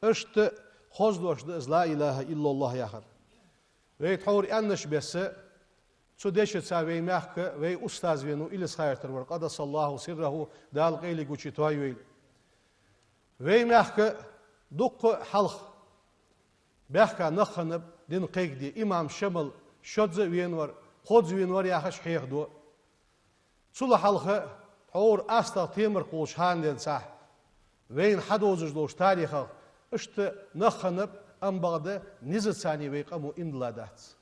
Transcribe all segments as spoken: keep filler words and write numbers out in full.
Иштта хоза дош да из لا إله إلا الله яхар. Вай тхьовра аьннача беса, цу дешаца вай мехка, вай устаз венав Илисха-Юртара вар, قدس الله سره, Дала къайле гуча тоайойла. Вай мехка дукха хьалха баьхка нах хиннаб дин кхайкаде, имам Шамал шозза а венавар, кхозза венавар яхаш хьехаду. Цул хьалха тхьовра астагӀа Темаркхолаш хана денз цхьа вайна хьадовзаш долча тарихах иштта нах хиннаб, ам бакъда низаца вай къамо иман дилла дац.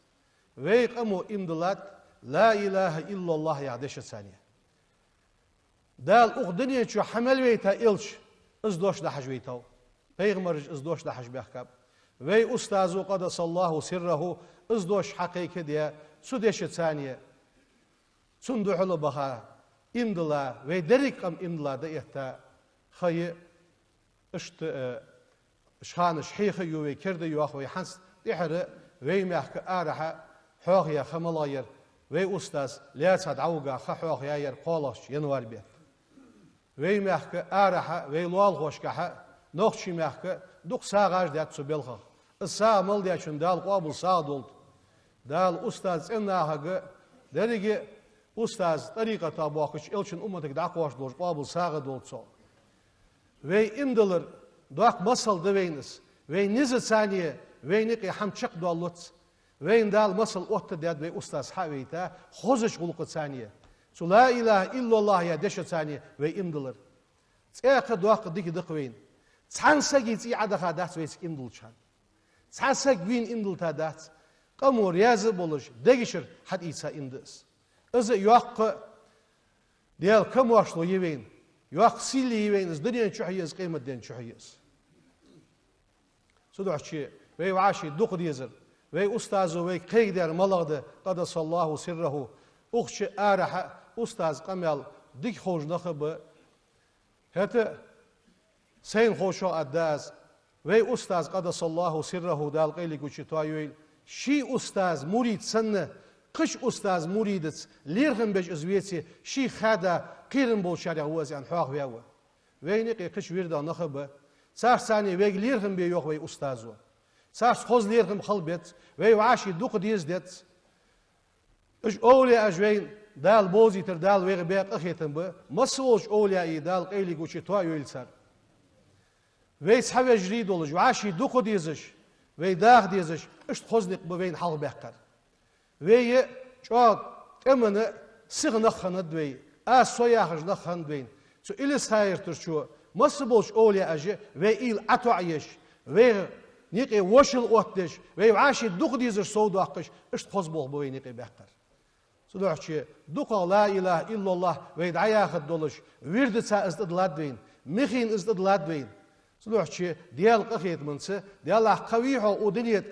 Вай къамо иман диллад لا إله إلا الله яха дешаца. Дала укх дунен чу хьа мел вайта элча из дош дахьаш вайтав. Пайхамараш из дош дахьаш баьхкаб. Вай устазо قدس الله سره из дош хьакхайкадаь, цу дешаца цунна духьала баха, иман дилла, вай деррига къам иман дилла дӀаэтта ха я. Иштта, э, уж ханаш хьеха а ю вай, керда а йоах вай хӀанз. ТӀехьара вай мехка арахьа хьоахаяь ха малагӀа яр, вай устаз лаьца дӀавига ха хьоахаяь яр кхоалагӀча январь бетта. Вай мехка арахьа, вай лоалахошкахьа, нохчий мехка дукха сагӀаш даьд цу балхах. Из сагӀа мел даьчунна Дала къоабал сагӀа долда. Дала устаз цӀеннахага, деррига устаз тӀарикъата боахкача элчан умматага дӀакхоачаш долаш къоабал сагӀа долда цох. Вай иман диллар доккха масал да вайна из. Вай низаца вайна юкъе хӀама чакхдоаллац. Вайна Дала масал оттадаьд вай устаз хьа а вайта, хозача гӀулакхаца. Цу لا إله إلا الله яха дешаца вай иман диллар. ЦӀаькха а доккха дика да-кх вайна. Цхьан сага цӀий Ӏодаха дац вайцига иман диллача хана. Цхьа саг вийна иман диллийтаргдац. Къамо раьза а болаш, дегашкара хьатӀаийца иман да из. Из йоккха Даьла камоаршал я вайна, йоккха сийле я вайна из дунен чухь а, из къематден чухь а. Цудухьа вай вӀаший дукха дезар, вай устазо вайга кхайкадаьр малагӀа да, قدس الله سره, укх чу арахьа устаза къамаьл дика ховш нах а ба. ХӀаьта сайна ховчох аргда аз, вай устаз قدس الله سره, Дала къайле гуча тоайойла, ший устаз мурид санна, кхыча устаз муридаца лерхӀам беш из веце, ший хада кхерам болчарех ва из аьнна хьоахаваь ва. Вайна юкъе кхыча вирдагӀа нах а ба. Царца вайга лерхӀам бе йоах вай устазо. Царца хоза лерхӀам хила беза, вай вӀаший дукха деза деза. Уж овлияаш вайна Дала бовзийтар, Дала вайх баь къахетам ба, масса волча овлияий Дала къайле гуча тоайойла цар. Вай цхьа вежарий долаш, вӀаший дукха дезаш, вай даха дезаш, иштта хоза никъ ба вайна хьалхабаьккхар. Вай чӀоагӀа тӀема а, сиха нах хиннад вай, аз со яхаш нах хиннад вайна. Цу Илисха-Юртарчо масса болча овлияаша вай уйла ӀотоӀаеш, вайх юкъе вошал оттадеш, вай вӀаший дукха дезаш совдоаккхаш, иштта хоза болх ба вайна юкъе баьккхар. Цудухьа дукхагӀа لا إله إلا الله вай дӀаяхар долаш, вирдаца из тӀадиллад вайна, михийна из тӀадиллад вайна. Цудухьа Даьла къахетамца, Даьлах кхавий хьо укх дунен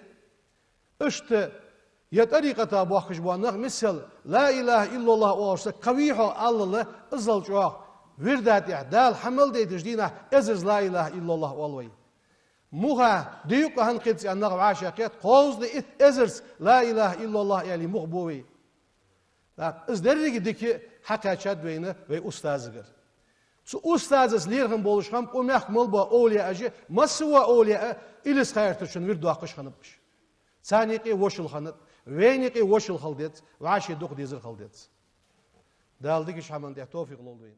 тӀа. Иштта е тӀарикъата боахкаш бола нах, мисал, لا إله إلا الله оалаш саг кхавий хьо аллал, иззал чӀоагӀа вирда тӀехьа Дала хьа мел дайтача дийнахьа эзарза لا إله إلا الله оал вай. Муха дийкъа хӀана кхийтта аьнна нах вӀашагӀкхет, кховзткъеи итт эзарза لا إله إلا الله аьле муха бу вай. ТӀаккха из деррига дика хьакхаьчад вайна вай устазагара. Цу устазаца лерхӀам болаш хиннаб укх мехка мел бола овлияаш, масса вола овлияъ Илисха-Юртарчун вирд доаккхаш хиннаб уж. Царна юкъе вошал хиннад, вайна юкъе вошал хила деза, вӀаший дукха дезар хила деза. Дала дикача хӀаман тӀа тоуфикъ лолда вайна.